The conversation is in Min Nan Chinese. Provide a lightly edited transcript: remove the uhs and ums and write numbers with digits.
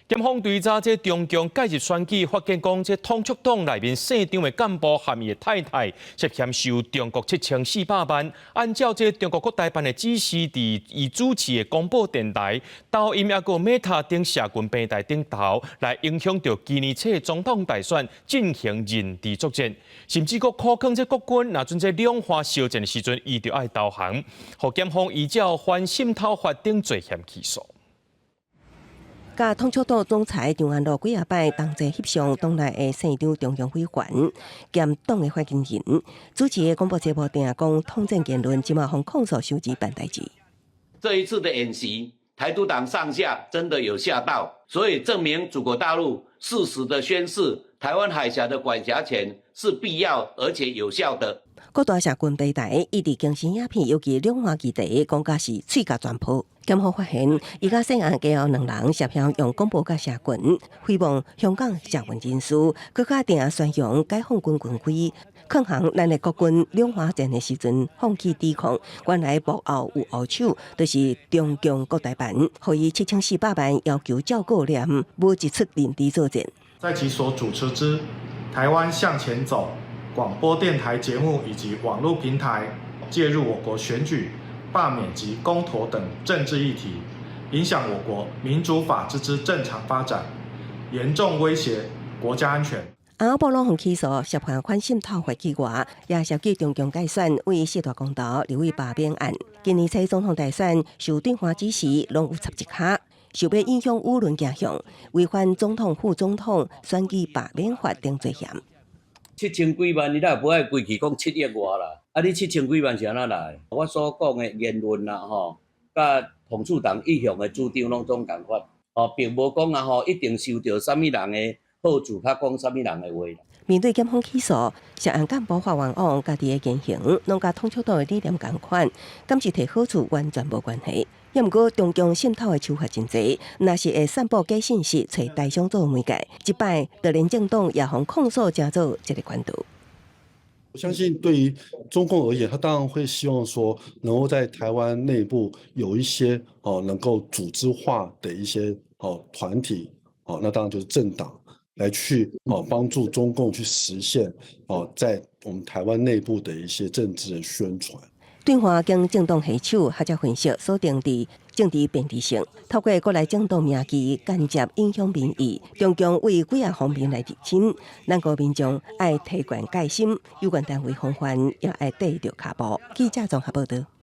檢方對查這中共介入選舉，發現講這統促黨內面姓張的幹部和伊的太太涉嫌收中國7400萬，按照這中國國台辦的指示，佇伊主持的廣播電台、抖音抑閣 Meta 等社群平台頂頭，來影響著今年初總統大選進行認知作戰，甚至閣苦勸這國軍，若準這兩岸相戰的時陣，伊就愛投降，予檢方依照反滲透法等罪嫌起訴。佮統促黨總裁張安樂幾仔擺同齊翕相，黨內的姓張中央委員兼黨的發言人主持的廣播節目，定講統戰言論，這馬予控訴收錢辦代誌。這一次的演習，台獨黨上下真的有嚇到，所以證明祖國大陸適時的宣示台灣海峽的管轄權是必要而且有效的。各大社群平台一直更新影片，尤其兩岸議題講甲是喙角全破。檢方發現，伊佮涉案家後兩人涉嫌用廣播佮社群誹謗香港社運人士，閣較定宣揚解放軍軍規，抗衡咱的國軍兩岸戰的時陣放棄抵抗。原來幕後有黑手，就是中共國台辦，予伊7400萬要求照顧念，無一出認知作戰。在其所主持之《台灣向前走》廣播電台節目以及網絡平台介入我國選舉、罷免及公投等政治議題，影響我國民主法治之正常發展，嚴重威脅國家安全。阿波攏予起訴涉嫌反滲透法以外，也涉及中共介選為四大公投立委罷免案。今年初總統大選受對方指示，攏有插一跤，想欲影響輿論鏡像，違反總統、副總統選舉罷免法等罪嫌。七千幾萬，你若無愛規氣講7億外啦？啊，你七千幾萬是按怎來？我所講的言論啦，吼，佮統促黨一向的主張攏總仝款，吼，並無講啊吼，一定受著啥物人的好處，較講啥物人的話。面對檢方起訴，涉案幹部發願講，家己的言行攏佮統促黨的理念仝款，敢是提好處完全無關係。也毋過中共滲透的手法真濟，若是會散布假信息，揣台商做媒介，這擺就連政黨也予控訴，成做這個管道。我相信對於中共而言，他當然會希望說，能夠在台灣內部有一些哦能夠組織化的一些哦團體，哦，那當然就是政黨來去哦幫助中共去實現哦在我們台灣內部的一些政治的宣傳。對岸經政黨下手，學者分析鎖定佇政治便利性，透過國內政黨名義間接影響民意，中共為幾仔方面來入侵，咱國民眾愛提懸戒心，有關單位防範也愛綴著跤步。記者綜合報道。